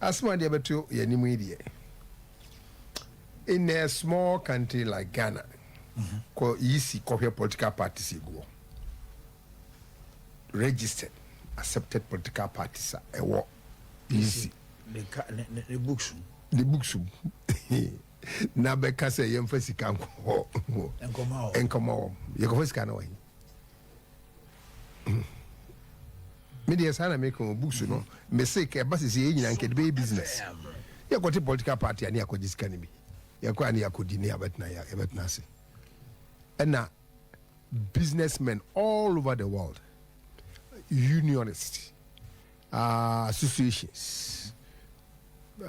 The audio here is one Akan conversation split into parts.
Asɛm a deɛ bɛto yɛn anim yi deɛ, in a small country like Ghana, kɔ EC kɔhwɛ political parties egu hɔ, registered, accepted political parties a ɛwɔ EC ne books mu. Ne books mu na bɛka sɛ yɛmfa sika nkɔ nkɔma wɔ. Nkɔma wɔn, yɛkɔfa sika no wɔ he? Me deɛ, saa na meka wɔ books no. Mese ka ɛba sisi yɛ nyina nkɛde bɛyɛ business. Yɛkɔte political party a, ne yɛakɔgye sika no bi, yɛkɔ a ne yɛakɔdi, ne yɛbɛtena ase. Ɛna businessmen all over the world, unionists, associations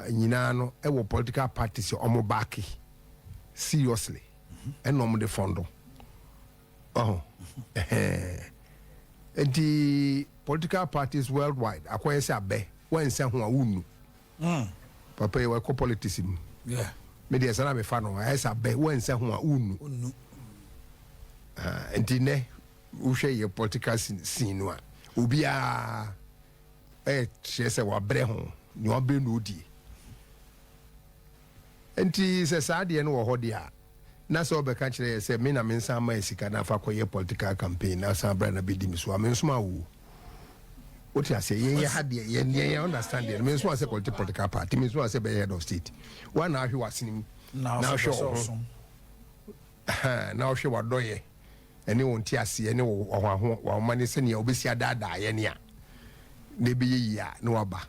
nyinaa no ɛwɔ political parties a ɔmo back seriously, ɛna ɔmo de fund ɔho. Ɛhɛn, nti political parties worldwide akɔyɛ sɛ abɛ wɔnsa ho a wonnu papa yi wɔkɔ politics mu. Me deɛ, sɛ na mefa no ayɛ sɛ abɛ wɔnsa ho a wonnu. Unu. Ah, nti nɛ wohwɛ yɛ political scene no a, obiara ɛyɛ kyerɛ sɛ wabrɛ ho, nea wabrɛ na odie. Nti sɛ saa deɛ no wɔ hɔ deɛ a, na sɛ ɔbɛka kyerɛ yɛ sɛ me na me nsa ama yɛ sika na afa kɔyɛ political campaign na san brɛ na bɛdi mi so a, me nso ma wo wote aseɛ. Yɛn yɛ ha deɛ, yɛn understand deɛ. Me nso ma sɛ kɔlite political party, me nso ma sɛ bɛyɛ head of state wa na ahwɛ w'asene mu na na ahwɛ ɔsɛ wo ho. ɔsom. Na ɔhwɛ w'adɔyɛ ɛne wɔn ti aseɛ ne wɔ ɔho wɔn ne sɛnea wobɛsi adaadaa yɛ ne a na ebɛyɛ yie a, na waba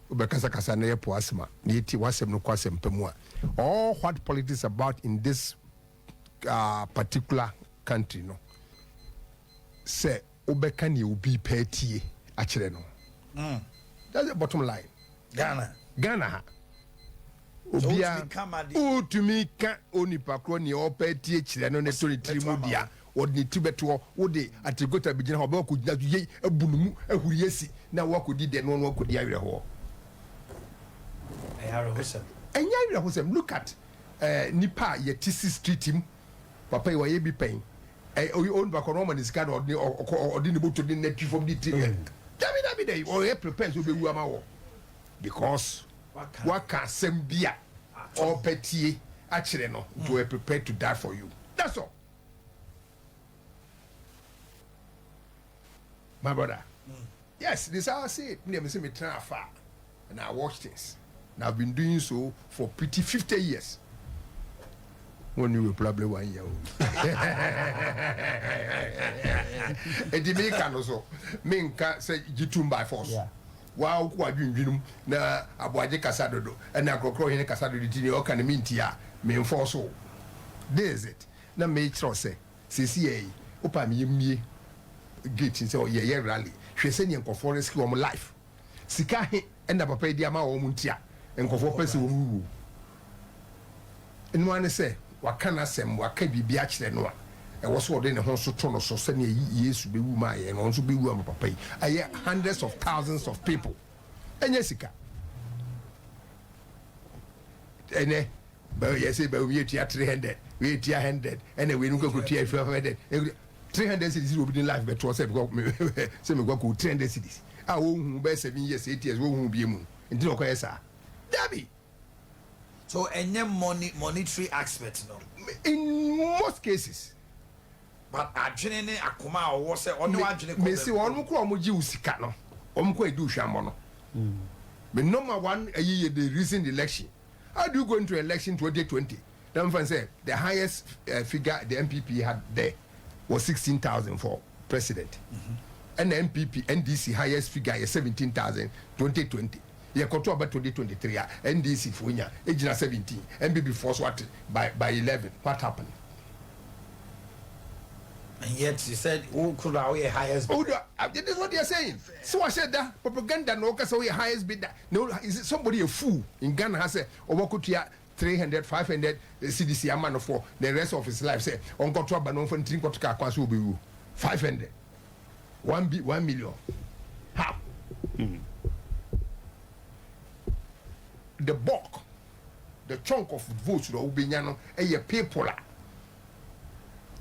wobɛkasakasa na yɛ po asɛm a na yɛti w'asɛm no kɔ asɛm pa mu a, all what politics about in this particular country no, sɛ wobɛka nea obi pɛ tie akyerɛ no. That's the bottom line. Ghana. Ghana ha. So Obia wotumi ka ma de- wotumi ka onipa korɔ nea ɔpɛ tie kyerɛ no ne to ne tiri mu bɛto ama. Dea wɔde ne ti bɛtoɔ, wode ategota bi gyina hɔ, ɔbɛwɔ kɔgyina so yei abu no mu ahuri asi na wakɔdi dɛ no, no wakɔdi awerɛhoɔ. Ɛyɛ awerɛhosɛm. Ɛnyɛ awerɛhosɛm. Look at nipa a yɛte si street mu, papa yi wɔyɛ bi pɛn ɛ oyi onipa kɔ no, ɔma ne sika na ɔde ɔkɔ, ɔde ne moto de n'atwi fam de ti. Dabi, dabi, dabi, ɔyɛ prepare sɛ ɔbɛwu ama wɔ because waka. Waka asɛm bi a ɔpɛ tie akyerɛ no, nti ɔyɛ prepared to die for you. That's all, my brother. Yes, this is how I say it. Me say me try afar and I watch things and I've been doing so for pretty 50 years. When you will probably one year old eti mi ka no so, mi nka sɛ gye tum by force. Waa, wokɔ adwendwenem na aboagye kasa dodo ɛna akorɔkorɔ hene kasa dodo ti ne ɔka ne mi nti a memfɔ so. This is it. Na mekyerɛw sɛ sɛsi yɛ yi wopa meyɛ mmie gate sɛ yɛyɛ rally. Hwɛ sɛneɛ nkɔfoɔ risk wɔn life. Sika he ɛna papa yi di ama wɔn nti a nkɔfoɔ pɛ sɛ wɔn wuo. Ɛno ara ne sɛ waka n'asɛm, waka biribi akyerɛ no a ɛwɔ so ɔde ne ho nso to no so sɛnea Yesu bɛwu maa yɛn no, ɔno nso bɛwu ama papa yi. Ɛyɛ hundreds of thousands of people. Ɛnyɛ sika. Ɛnɛ bɛyɛ yɛ sɛ bɛyɛ yɛ tua 300, wei tua 100, ɛna wei no kɔ tua 500, 300 cedis. Obi de life bɛtoɔ sɛ because sɛ mekɔ kɔ 300 cedis a wɔnhu bɛyɛ 7 years, 8 years, wɔnhu bie mu nti na ɔkɔyɛ saa. Dabi. So ɛnyɛ money, monetary aspect no? In most cases. But adwene ne akoma a ɔwɔ sɛ ɔne wadwene kɔ mesi baabi. Wɔn kɔ wɔn gye wo sika no, wɔn kɔ edi ohwamɔ no. Me number one ɛyi yɛ the recent election. How do you go into election 2020 na nfa sɛ the highest figure the NPP had there was 16,000 for president, ɛna NPP NDC highest figure yɛ 17,000 2020. Yɛkɔtɔ aba 2023 a, NDC fo nya egyina 17, NPP fo so ate by 11. What happened? And yet you said wo kuro a woyɛ highest. Oh, this is what they are saying. So I said that propaganda no kasa we highest bidder. No, is it somebody a fool in Ghana has said owakutia 300, 500 cedis ama no for the rest of his life, say onkoto aba no mfa ntiri nkoto ka kwa so obewu 500, 1 b 1 million? How? The bulk, the chunk of votes na wobɛnya no ɛyɛ people a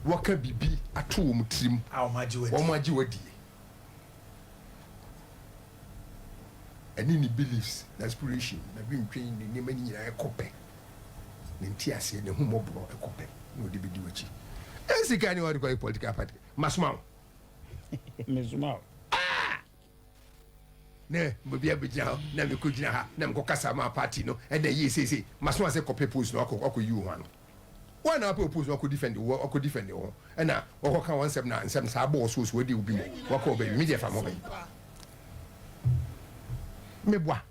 wɔka biribi ato wɔn tirim. A wɔn agye wadi. Wɔn agye wadie. Ɛne ne beliefs, n'aspiration, n'adwentwen, ne nneɛma no nyinaa ɛkɔ pɛ. Ne nteaseɛ, n'ahummɔborɔ ɛkɔ pɛ na ɔde bɛdi w'akyi. Ɛnsika ne ɔde kɔyɛ political party. Masoma wo. Mesoma wo. Ah! Na obi abɛgyina hɔ na mekɔgyina ha na mekɔkasa ma party no ɛna yie seesei. Masoma sɛ kɔpɛ post no akɔ akɔyi wo ho ano. Woa na wapɛ oppose no akɔ defend wo akɔ defend wo ho ɛna wɔkɔ ka wɔn nsɛm na nsɛm saa bɔɔ so so wadi obi mu wakɔ ɔbɛ mi deɛ fa mo bɛ me boa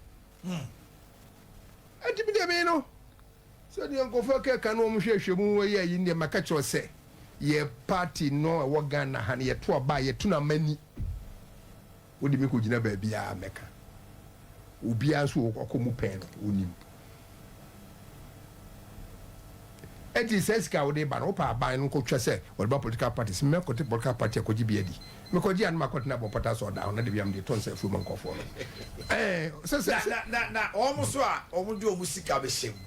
ɛnti mi deɛ mi no sɛ deɛ nkɔfo kɛka no wɔn hwɛhwɛ mu wɔyɛ ayi deɛ maka kyerɛ sɛ yɛ party no ɛwɔ Ghana ha no yɛto aba yɛto no amani. Wode me kɔgyina baabiara a mɛka. Obiara nso ɔkɔ mu pɛn no, ɔnim. Enti saa sika a wode ba no, wopɛ aban no nkɔtwa sɛ wɔde ba political parties. Me mɛkɔte political party akɔgye bi adi. Mekɔgye a na makɔtena abɔpata sɛ ɔda hɔ na da biara mede tɔ nsa afuo ma nkurɔfoɔ no. Ɛɛ, sɛ sɛ sɛ. Na, na, na wɔn nso a wɔde wɔn sika bɛhyɛ mu,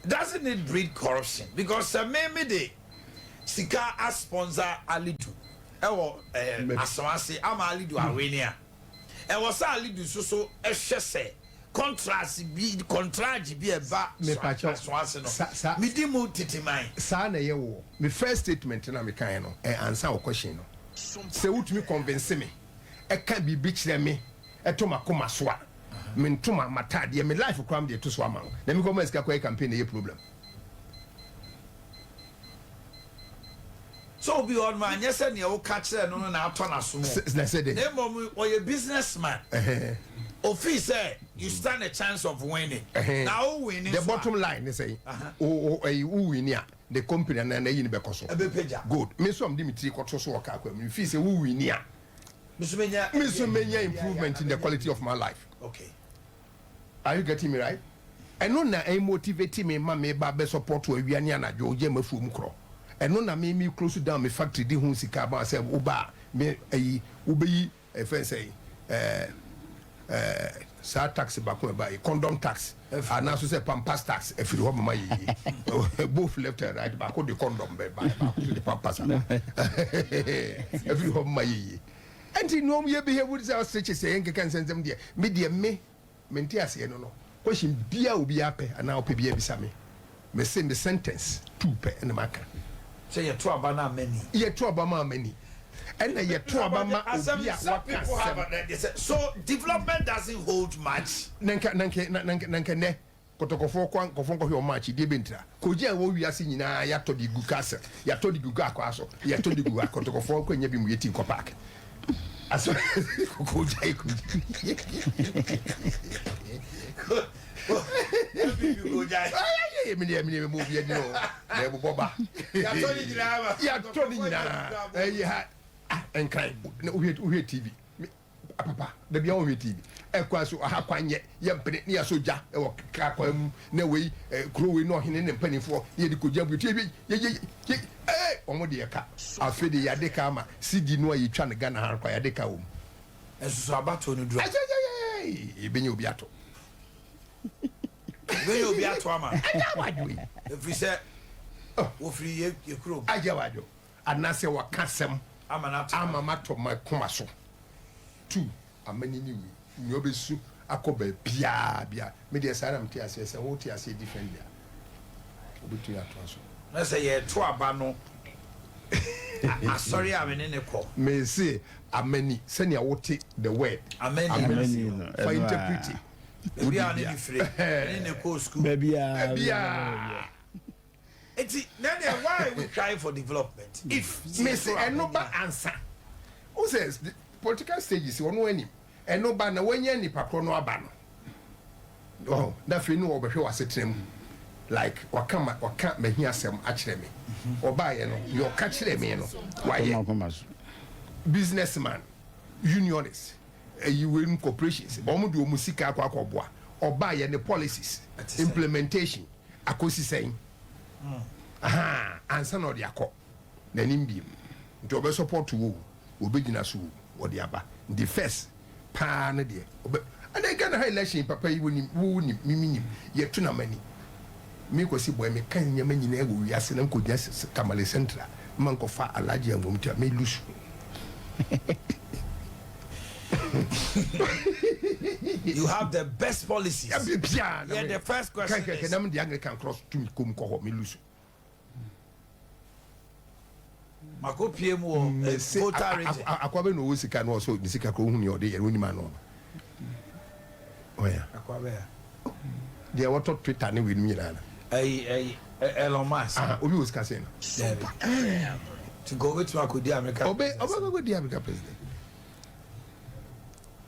doesn't it breed corruption? Because sɛ me mede sika asponsor Alidu wɔ Asawase ama Alidu awene a, ɛwɔ sɛ Alidu nso so hwɛ sɛ contracts bi, kɔntragye bi a ɛba Asawase no, medi mu tete man. Saa na ɛyɛ wɔ me first statement no a mekaeɛ no, ɛ ansa wo question no. Sɛ wotumi convince me, ɛka biribi kyerɛ me, ɛtɔ m'akoma so a, me ntoma, m'ataadeɛ, me life koraa mede to so ama wo. Na mekɔma sika kɔyɛ campaign na ɛyɛ problem. Sɛ obi wɔ hɔnom a, nyɛ sɛ nea woka kyerɛɛ no no na atɔ n'asom o, Na sɛ dɛn? na mmom ɔyɛ business man. Ofii sɛ you stand a chance of winning, na wo winni The nso a, bottom line ne sɛn? Wo wo ɛyi wo winni a, the company anaa n'ayi no bɛkɔ so. Ɛbɛpagya. Good. Me nso a mede me tiri kɔto so wɔ kaa kwan mu no, mefii sɛ wo winni a, Me nso menya. me nso menya improvement in the quality of my life. Okay. Are you getting me right? Ɛno na ɛmotivate me ma me ba bɛ support awia ne anadwo gye m'afuom korɔ. Ɛno na me me close down me factory de ho sika ama sɛ wo ba a me ayi wo bɛyi ɛfɛn sɛ ɛɛ ɛɛ saa tax baako ɛba yi condom tax anaa so sɛ pampas tax ɛfiri hɔ mama yeye both left and right baako de condom bɛ ba baako so de pampas aba ɛfiri hɔ mama yeye. Ɛnti nea ɔmo yɛ behave sɛ ɔsrekye sɛ yɛn keka nsɛnsɛm deɛ me deɛ me mente aseɛ no no question biaa obiaa pɛ anaa ɔpɛ biaa bisa me me se me sentence tuu pɛ ɛna maka. Sɛ yɛto aba no a mani. Yɛto aba ma mani ɛna yɛto aba ma obi a waka asɛm. So development doesn't hold much. Na nka na nka na nka na nka nɛ Kɔtɔkɔfoɔ kɔ ankɔfoɔ nkɔhwɛ wɔn match deɛ bɛntira. Kogye a ɛwɔ wiase nyinaa yɛatɔ de gu castle, yɛatɔ de gu akwaa so, yɛatɔ de gu ha. Kɔtɔkɔfoɔ nkɔ nya bi mu yɛti nkɔ park. Aso kogya kogya. Ayayay me deɛ me deɛ me obi ani o. Na ɛbobɔ ba. Yɛatɔ ne nyinaa. Yɛatɔ ne nyinaa. Ɛyɛ ha nkran na wohwɛ wohwɛ TV. Papa, da bia wɔhwɛ TV. Ɛkwan so aha kwan nyɛ, yɛmpene ne yɛasɔ gya wɔ kaa kwan mu na wei kuro wei na ɔhene ne mpanimfoɔ ne yɛde kɔgya bu tie yɛ yɛ yɛ ee wɔn de yɛka. Afei de yɛade ka ama CD no a yɛtwa no Ghana ha koraa yɛade ka wɔ mu. Nso so abatoɔ no duru a. Ɛyɛyɛyɛyɛ yɛbɛnya obi ato. Yɛbɛnya obi ato ama no. Agya wadwo yi. Ɛfiri sɛ wɔfiri yɛ kurom. Agya wadwo. Anaasɛ waka asɛm ama matɔ m'akoma so. Tu amani ne wei, nea ɔbɛsu akɔ baabiara bia. Me deɛ saa na mete aseɛ, sɛ wote aseɛ differently a, wobɛtumi atoa so. Na sɛ yɛreto aba no asɔre a me ne no kɔ. Mese amani sɛnea wote the word amani no, fa interprete. Baabi a ne ne fire, me ne no kɔɔ sukuu. Baabiara. Eti na ɛneɛ why we crying for development if. Mese ɛno ba ansa. Wohu sɛ political stages ɔno anim ɛno ba na wanya nipa korɔ no aba no ɔho na afei ne ɔbɛhwɛ w'asetena mu like waka ma waka m'ahiasɛm akyerɛ me ɔbaayɛ no deɛ ɔka kyerɛ me no wayɛ business man unionist ɛyi wei corporations wɔn de wɔn sika akɔ akɔboa ɔbaayɛ ne policies implementation Akosi sɛn? Ahaa, ansa na ɔde akɔ n'anim biom. Nti ɔbɛ support wo o, ɔbɛgyina so o, ɔde aba. Nti first paa no deɛ, ɔbɛ, ɛnɛ Ghana ha election papa yi wonim, wo wonim, me menim, yɛto no amani. Me Kwasi Boy, meka nneɛma nyinaa wɔ wiase na nkɔgyina Tamale Central ma nkɔfa Alhaji Angom ti a, me lusu. You have the best policies. Bia Yeah, the first question is. Nam de Anglican cross tumi kom kɔ hɔ, me lose. Mako pie mu wɔ Volta Region. Akwa bɛ na ɔwɔ sika no, ɔsɔ ne sika kɔ, ohun nea ɔde yɛ no, onim ano ɔya. Akwa bɛ ya. Deɛ wɔtɔ Twitter ne wei no nyinaa no. Ɛyi Elon Musk. Obi wɔ sika sɛn no. Ti nka obetumi akɔdi America. Ɔbɛ kɔkɔ di America president.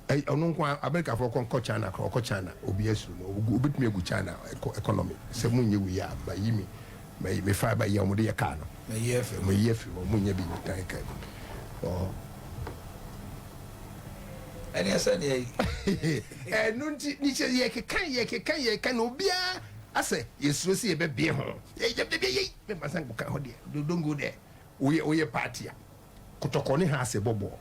Ɛy, ɔno nko America fɔ kɔ nkɔ China korɔ, ɔkɔ China, obi asuro no, obetumi agu China economy sɛ mo nye wei a ma yi mi ma yi mi fa ba yi a wɔde yɛ kaa no. Ma yi efi. Ma yi efi hɔ, mo nye bi tan ka ɔ. Ɛni ɛsɛ ni ɛyi. Ɛnu nti ni sɛ yɛ keka, yɛ keka, yɛ ka na obiara asɛ yɛsuro sɛ yɛbɛbie ho yɛ yɛ yɛ yɛ mɛ masa nko ka hɔ deɛ, don't go there. Woyɛ party a Kotɔkɔ ne ha ase bɔ bɔɔl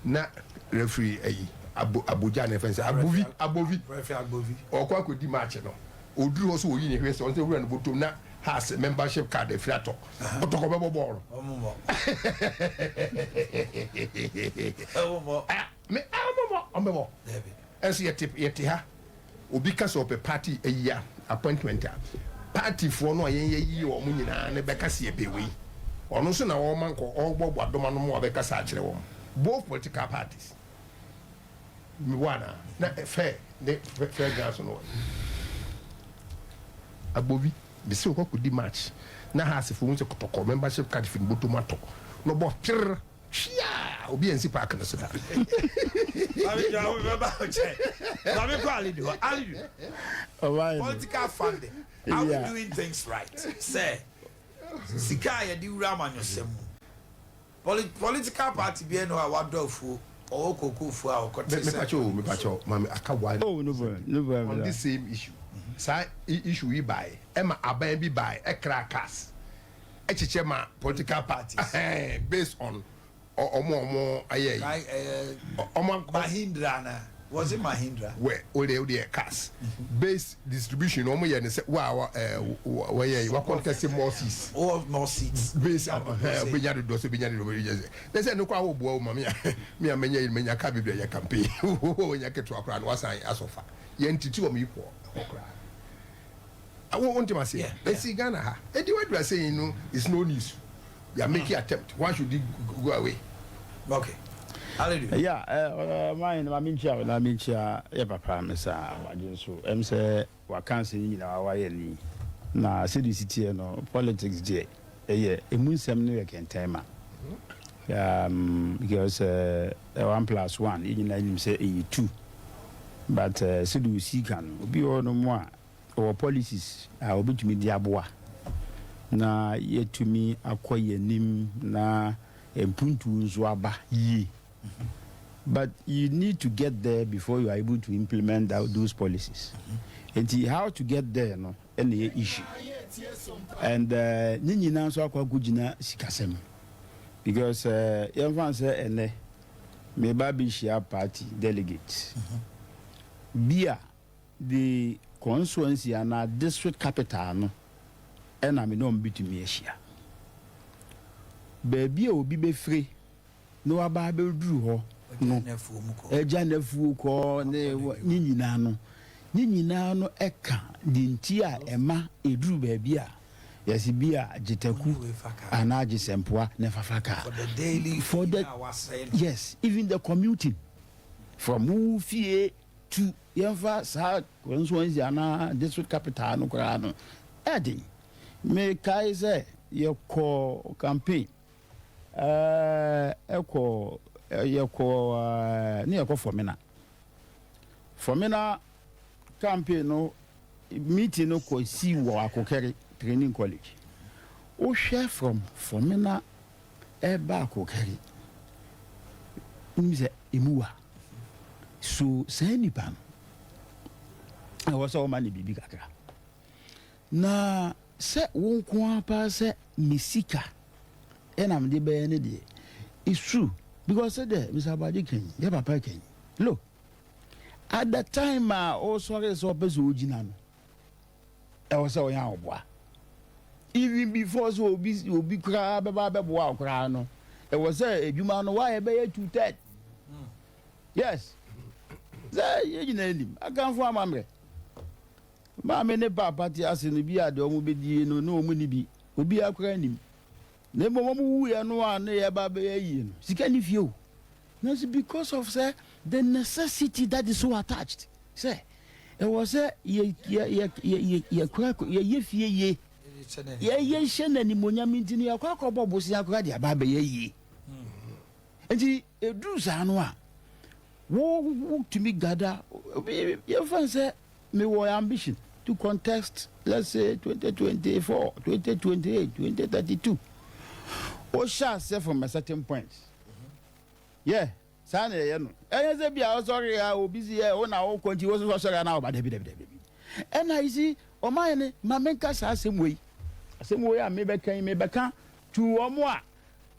na referee ayi abo abogya ne fɛn sɛ Abovi, Abovi. Referee Agbovi. Ɔkɔ akɔdi match no, oduru hɔ so oyi ne hwɛ sɛ ɔn sɛ wura no bɔtɔm na ha ase membership card afiri atɔ, Kotɔkɔ bɛbɔ bɔɔl no. Ɔmo mɔ. Ɔmo mɔ. Ah, me ah, ɔmo bɔ, ɔmo bɛbɔ. Dabi. Ɛnso yɛte ha, obi ka sɛ ɔpɛ party ayi a appointment a, partyfoɔ no a yɛn yɛyi wɔn nyinaa ne bɛka sɛ yɛpɛ wei, ɔno nso na wɔma nkɔ ɔrebɔbɔ adɔma no mu a bɛkasa akyerɛ wɔn, both political parties mewɔ ana na fɛ ne fɛ gan so no. Agbovi bisi okɔ kɔdi match na ha asefo hu sɛ Kɔtɔkɔ membership card fi ne bɔtɔ mu atɔ na ɔbɔ twere hwia, obi ansi park no so da. Maame jɔ awo bɛ ba o kyɛn. Maame kɔ Alidu hɔ. Alidu. Ɔbaa Political funding. Are we doing things right? Sɛ sika a yɛde wura amanyɔsɛm mu. Political party bi ɛnu a wadɔ afuo, ɔwɔ koko fuo a ɔkɔte sɛ. Mepakyɛ o, mepakyɛ, maame aka one. Oh, no problem, no problem. On this same issue, saa issue yi bae, ɛma aban bi bae ɛkra cars ɛkyekyɛ ma political parties. Based on ɔmo ayɛ yi. Like ɔmo Mahindra na was it Mahindra? Wɛ o de cars based distribution, ɔmo yɛ ne sɛ wa wa ɛɛ wɔyɛ yi wa contest more seats. Or more seats. Based on obenya dodoɔ sɛ obenya dodoɔ, obenya sɛ ne sɛ ne kɔ awo boa o ma mi a menya yi, menya car bebree yɛ campaign, o nya ketewa koraa na wasan asɔfa yɛn titi wɔn yi kɔ ɛhɔ koraa wo ntoma se. Esi Ghana ha edi what you are saying no is no news. They are making attempt. Why should it go away? Okay. Hallelujah. Yeah, maa na maame nkyia, na maame nkyia yɛ papa mesa abagye nso sɛ waka nsɛm yi nyinaa wayɛ ni na sɛde si teɛ no, politics deɛ, ɛyɛ emu nsɛm no yɛ kɛntɛn ma because 1 plus 1, yɛn nyinaa nim sɛ ɛyɛ 2, but sɛde osi ka no, obi wɔ hɔ nom a ɔwɔ policies a obetumi de aboa na yɛtumi akɔ yɛn anim na mpuntuo nso aba yie, but you need to get there before you are able to implement those policies. Nti how to get there no ɛna yɛ issue, and ne nyinaa nso akɔ akɔgyina sikasɛm because yɛmfa sɛ ɛnɛ meba bɛhyia party delegate bi a the constituency anaa district capital no ɛna me ne ɔmo bitumi ahyia. Baabi a obi bɛfire na waba abɛduru hɔ no, ɛgya n'afuo kɔ ne nyinaa no, ne nyinaa no ɛka de nti a ɛma ɛduru baabi a yɛsi bi a gyetaku anaa gyesɛmpoa ne fafa kaa. For the daily. For the yes, even the commuting from wo fie to yɛmfa saa constituency anaa district capital no koraa no ɛden. Mekae sɛ yɛkɔ campaign, ɛkɔ yɛkɔ ne yɛkɔ Fomena. Fomena campaign no meeting no kɔ si wɔ Akokɛre Training College. Wohwɛ from Fomena ɛba Akokɛre nim sɛ emu wa so saa nipa no ɛwɔ sɛ wɔma ne biribi kakra na sɛ wo nko ara paa sɛ me sika ɛna mede bɛyɛ ne deɛ, it's true because sɛ dɛ Mr Abagye kan yɛ papa kan, look at the time a ɔsɔre sɛ ɔpɛ sɛ ɔgyina no, ɛwɔ sɛ ɔyɛ ahoboa even before sɛ obi koraa bɛba bɛboa wo koraa no, ɛwɔ sɛ adwuma no wayɛ bɛyɛ 2/3. Yes, sɛ yɛn nyinaa nim Akanfo amammerɛ. Maame ne paapa te ase no bi a deɛ wɔn bɛdie no ne wɔn nni bi, obiara koraa nnim. Na mmom wɔn wuiɛ no a ne yɛba bɛyɛ yie no, sika nni fie o. Nanso because of sɛ the necessity that is so attached sɛ ɛwɔ sɛ yɛ yɛ yɛ yɛ yɛkora yɛyɛ fie yie, yɛyɛ hyɛ no animuonyam nti no yɛkɔ akɔbɔ bosea koraa de aba abɛyɛ yie. Nti ɛduru saa no a, wo wotumi gada yɛmfa no sɛ mewɔ ambition to contest, let's say 2024, 2028, 2032. Wohyɛ aseɛ from a certain point. Yeah, saa na ɛyɛ no. Ɛnyɛ sɛ bi a ɔsɔre a obi si yɛ wo na wokɔ nti wo nso sɔre a na ɔba. Dabi, dabi, dabi. Ɛna you see, ɔman ne ma menka saa asɛm wei. Asɛm wei a mebɛka yi, mebɛka to wɔn a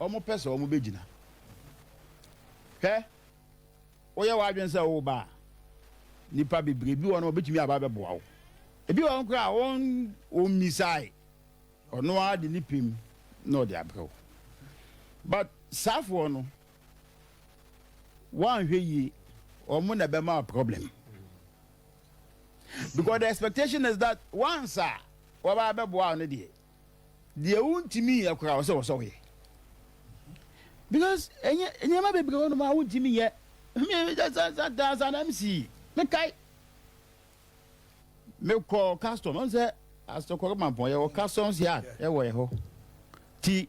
wɔn pɛ sɛ wɔn bɛgyina. Hwɛ, woyɛ w'adwene sɛ woba a, nipa bebree bi wɔ no wɔbɛtumi aba abɛboa wo. Ebi wɔ hɔ koraa a wɔn wɔmmisae, ɔno ara de ne pem na ɔde abrɛ wo. But saafoɔ no, woanhwɛ yie, wɔn na ɛbɛma wo problem. Because the expectation is that once a wɔba abɛboa wo no deɛ, deɛ wontumi nyɛ koraa wɔ sɛ wɔ sɛ woyɛ. Because ɛnyɛ nneɛma bebree wɔ nom a wontumi nyɛ. Me sɛ sɛ na MC mekae mekɔ custom ɔn sɛ Asokore Mampɔn yɛwɔ customs yard ɛwɔ yɛ hɔ ti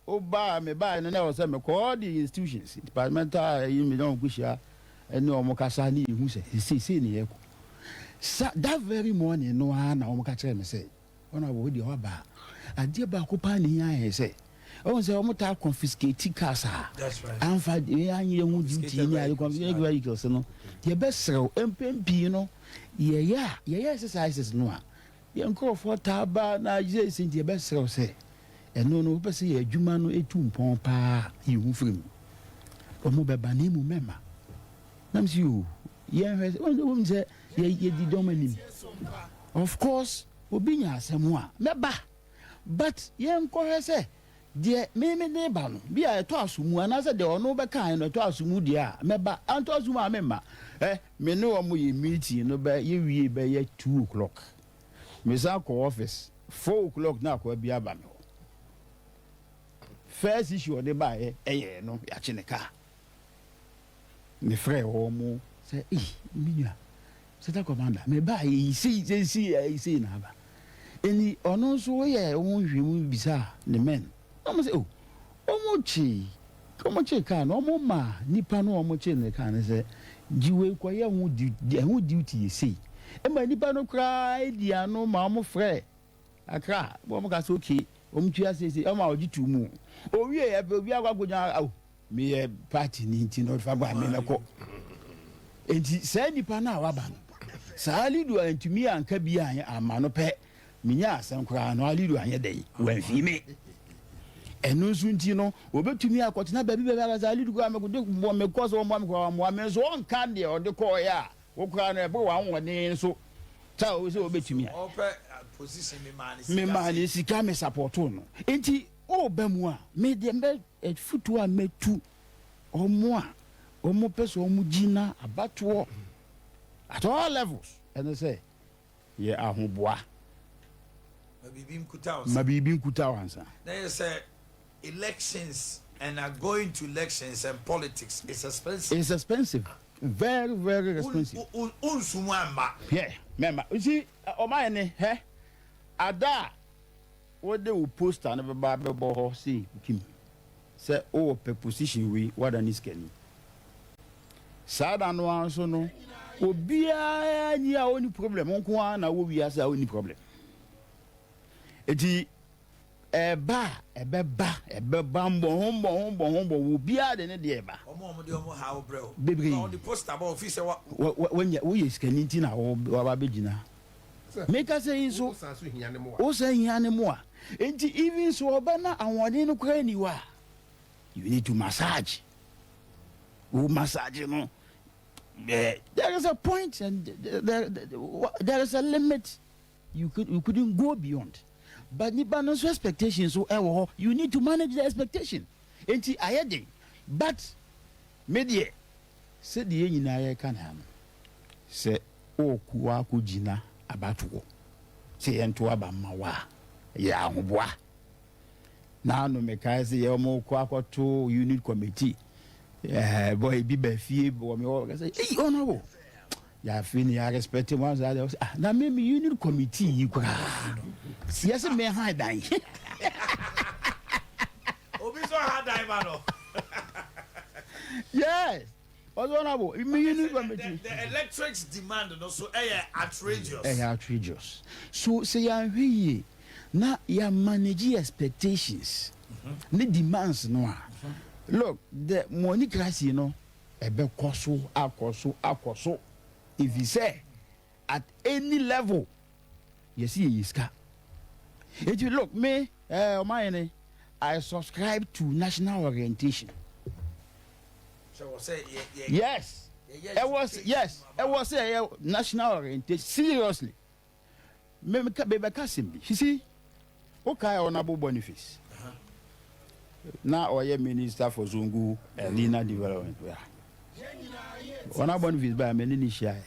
wobaa mebaeɛ no na ɛwɔ sɛ mekɔ all the institutions, departmental ɛyi, me ne wɔn kɔhyia ɛne wɔn kasa ne yɛhu sɛ seesei ne yɛkɔ sa. That very morning no ara na wɔn ka kyerɛ me sɛ wɔn a wɔwɔ deɛ waba a, adeɛ baako paa ne hia yɛ sɛ ɔhu sɛ wɔn taa confiscate cars a amfa anyɛ ho duty ne ade, confiscate vehicles no. Yɛbɛserew mpɛn pii no, yɛyɛ a yɛyɛ exercises no a, yɛn nkurɔfoɔ taa ba na yɛ nti yɛbɛserew sɛ ɛno no wopɛ sɛ yɛ adwuma no ɛtu mpɔn paa, yi ho firi mu. Ɔmo bɛba na emu mɛma nam sɛ o yɛnhwɛ sɛ wɔn sɛ yɛdi dɔm anim. Of course, obi nya asɛm a mɛba, but yɛnkɔhwɛ sɛ deɛ meme de ba no bi a ɛtɔ aso mu anaasɛ deɛ ɔno bɛkae no ɛtɔ aso mu deɛ a mɛba, antɔ aso mu a memma. Ɛ me ne wɔn yɛ meeting no bɛ yɛwie bɛyɛ 2 o'clock, mesan kɔ office 4 o'clock na akɔa bi aba me hɔ. First issue ɔde baeɛ ɛyɛ no yɛakye ne kaa. Mefrɛ wɔn mo sɛ, "Ei, me nua sector commander, mebaa yɛ yi sei sei sei ayi sei na aba." Ɛni ɔno nso woyɛ wɔn nhwehwɛmu bisa ne men na wɔn sɛ, "Oh, wɔn kye kaa no, wɔn ma nipa no wɔn kye ne kaa no sɛ gyiwe kɔyɛ ho duty, ɛho duty yɛ sei." Ɛma nipa no koraa edi ano ma wɔn frɛ Akra wɔn ka sɛ okay, wɔn tua sei sei, ɛma ɔgye tu mu owie yɛ pɛ obi akɔ akɔgyina awo meyɛ party ni nti na ɔfa gba mi mɛkɔ. Nti saa nipa no a waba no saa Alidu a ntumi anka bi a ama no pɛ menya asɛm koraa no, Alidu anyɛ dɛn wamfi me. Ɛno nso nti no obɛtumi akɔtena baabi baabi aka sɛ Alidu koraa mekɔde bɔ mekɔ sɛ ɔmmoa me koraa ɔmmoa me nso ɔnka deɛ ɔde kɔɔeɛ a wo koraa no ɛboro w'ahoɔden nso ta o sɛ wobɛtumi a ɔpɛ position mi maa ne sika. Memaa ne sika me support no. Nti woba mu a, me deɛ mbɛ afutuo a mɛtu ɔmo a ɔmo pɛ sɛ ɔmo gyina abatoɔ at all levels ɛne sɛ yɛ ahoboa. Ma biribi nkuta wo ma biribi nkuta wo ansa. Na yɛ sɛ elections and are going to elections and politics is expensive. It's expensive, very, very expensive. Unsumu amma. Yeah, mɛma you see, ɔman ne hɛ ada a wode wo poster no bɛba bɛbɔ hɔ sei kim sɛ wowɔ pɛ position wei wada ne sikani saa da no ara nso no, obiara ni a ɔni problem nko ara na wɔ wiase a ɔni problem. Eti ɛba a ɛbɛba ɛbɛba mbɔho mbɔho mbɔho mbɔho, obiara de ne deɛ ɛba. Ɔmo a ɔmo de ɔmo ha brɛ o. Bebree. Na ɔde poster bɔ ofi sɛ wa. Wanya woyɛ sikani nti na waba bɛgyina meka sɛ yi nso. Wosan so hia ne mu a. Wosan hia ne mu a, nti even so ɔbɛ na ahoɔden no koraa ni hɔ a, you need to massage wo massage no. There is a point and there is a limit you couldn't go beyond, but nipa no nso expectation so ɛwɔ hɔ. You need to manage the expectation. Nti ayɛ den, but me deɛ. Sɛdeɛ yɛn nyinaa yɛreka no ha no, sɛ worekɔ akɔgyina abatoɔ sɛ yɛnto aba mma wo a, yɛ ahoboa. Naano mekae sɛ yɛ wɔn kɔ akɔto unit committee ɛɛ boy bi ba fie wɔ me hɔ sɛ eyi honourable yɛafe ne yɛ respect mu asa deɛ ah na me me unit committee yi koraa yɛsɛ me han dan. Obi sɔ ha dan ma no. Yes, ɔsɛ honourable me unit committee. The electric demand no so ɛyɛ outrageous. Ɛyɛ outrageous, so sɛ yɛanhwɛ yie na yɛ manage expectations ne demands no a, look, the moneycracy no ɛbɛkɔ so, akɔ so, akɔ so, efi sɛ at any level yɛsi yɛ sika. Eti look, me ɔman yɛn, I subscribe to national orientation. Yes, ɛwɔ, yes, ɛwɔ sɛ ɛyɛ national orientation. Seriously, mebɛka sɛm bi sisi. Wokae Honourable Boniface na ɔyɛ Minister for Zongo and Regional Development? Yeah. Honourable Boniface baa me ne ne hyiaeɛ.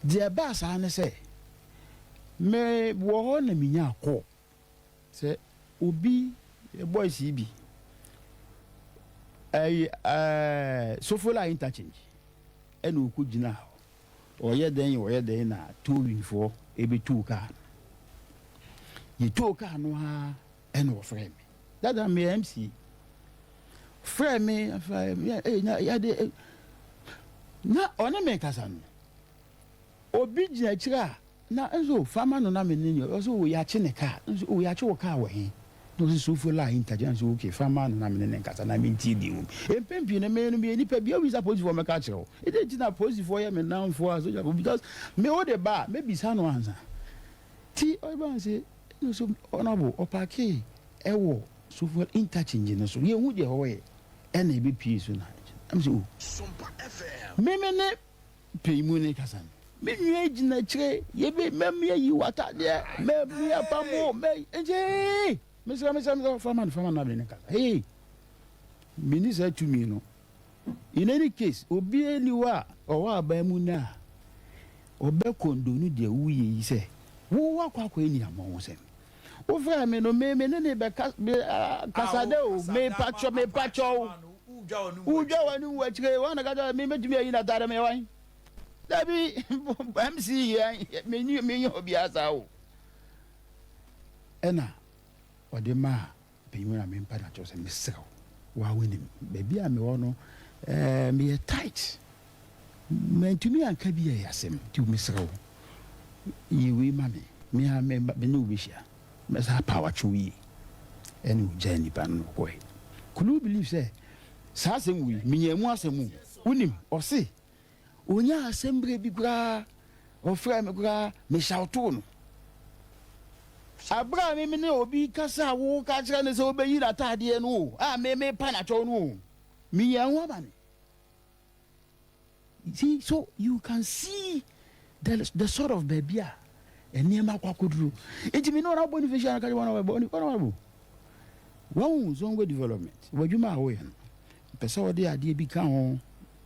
Deɛ ɛbaa saa ne sɛ me wɔ hɔ na menya call sɛ obi boys yi bi ɛyɛ Sofola Interchange ɛna ɔkɔ gyina hɔ, ɔyɛ dɛn, ɔyɛ dɛn na towingfoɔ ɛbɛtuu kaa no. Yɛtoo kaa no a, ɛna ɔfrɛ me dada meyɛ MC, frɛ me yɛde na ɔne me kasa no, obi gyina akyire a na nso fama no na me ne ɔsɛ o yɛakye ne kaa nso o yɛakye wo kaa wɔ he? Na ɔsɛ Sofola Interchange. Nso okay, fama no na me ne ne nkasa na mentie deɛ wɔ mu. Mpɛn pii no, me no meyɛ nipa bi a wobisa polisifoɔ, mɛka kyerɛ wo ɛdɛ nti na polisifoɔ yɛ me namfoɔ a sogyafoɔ, because me wo de ba a mɛbisa no ansa. Ti ɔba sɛ ɛna so honourable ɔpark ɛwɔ Sofola Interchange no so, yɛhu deɛ ɔyɛ ɛna ɛbɛpie so na ɛm sɛ o meme ne panyimu ne kasa no, me nua gyina akyire yɛbɛ mɛmia yi w'atadeɛ mɛmia pamo mɛ nkyɛn. Mesrɛ, mesrɛ, mesrɛ, fama no, fama no na me ne kasa. Hey, meni saa tumi no. In any case, obiara ni hɔ a ɔwɔ aban mu no a ɔbɛ condone deɛ woyɛ yi sɛ wo wakɔ akɔ ani amɔ ho sɛm. Wofrɛ me no, me me ne ne bɛka kasa dɛ o, mepakyɛ, mepakyɛ o, wodwa w'anim wɔ akyire wɔn na kasa me mɛtumi ayi n'ataade meyɛ wan? Dabi, MC yɛ menyi menyɛ obiara saa o. Ɛna ɔde maa panyin na mempa na kyerɛ sɛ mesrɛ wo, waa wonim baabi a mewɔ no, meyɛ tight, mantumi anka bi a ɛyɛ asɛm, nti mesrɛ wo, yi wei ma me, me a me ne wo bɛhyia mɛsa apa watwe yie. Ɛne ogyaa nipa no na ɔkɔɛ. Could you believe sɛ saa asɛm wei menya mu asɛm o? Wonim ɔse onya asɛm berɛ bi koraa ɔfrɛ me koraa mehyɛwtoo no abere a meme ne obi kasa a wo ka kyerɛ no sɛ wobɛyi n'ataadeɛ no o, a me mepa n'akyɛw no o, menya ho amane. See, so you can see the sort of baabi a nneɛma akɔ akɔduro. Nti me ne ɔna bɔ ne fahyia no ka kyerɛ wɔn bɔ ne ɔna bɔ wɔn Zongo development w'adwuma a woyɛ no, pɛ sɛ wɔde adeɛ bi ka ho,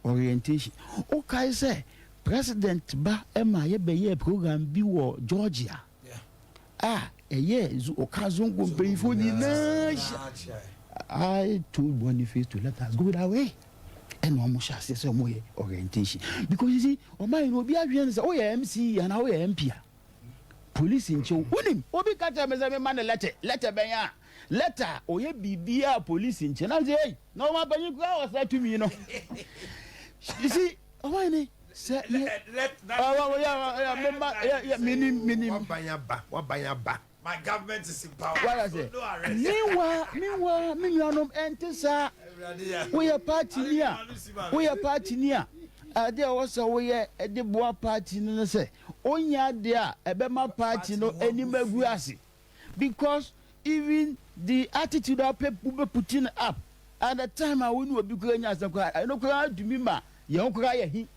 orientation. Wokae sɛ president ba ma yɛbɛyɛɛ program bi wɔ Georgia a ɛyɛ ɔka Zongo mpanyinfoɔ nyinaa hyia. I told Boniface to let us go that way, ɛna ɔmo hyɛ aseɛ sɛ ɔmo yɛ orientation, because you see, ɔman yi no, obi adwene ne sɛ woyɛ MC anaa woyɛ MP a, police nkyɛw. Wonim obi ka kyerɛ me sɛ mema ne letter, letter bɛn a letter a ɔyɛ biribiara police nkyɛn na sɛ ei na ɔma panyin koraa wɔ saa tumi no. You see, ɔman ni sɛ yɛ ɔwɔ yɛ mema yɛ minim minim. Waban aba, waban aba. My government is in power. Wala sɛ meanwhile meanwhile me nuanom, ɛnte saa. Woyɛ party ni a, woyɛ party ni a, adeɛ a ɛwɔ sɛ woyɛ de boa party no no sɛ onya adeɛ a ɛbɛma party no anim agu ase, because even the attitude a wobɛ putting up at the time a wo ne obi koraa nya asɛm koraa, ɛno koraa tumi ma yɛn ho koraa yɛ hi.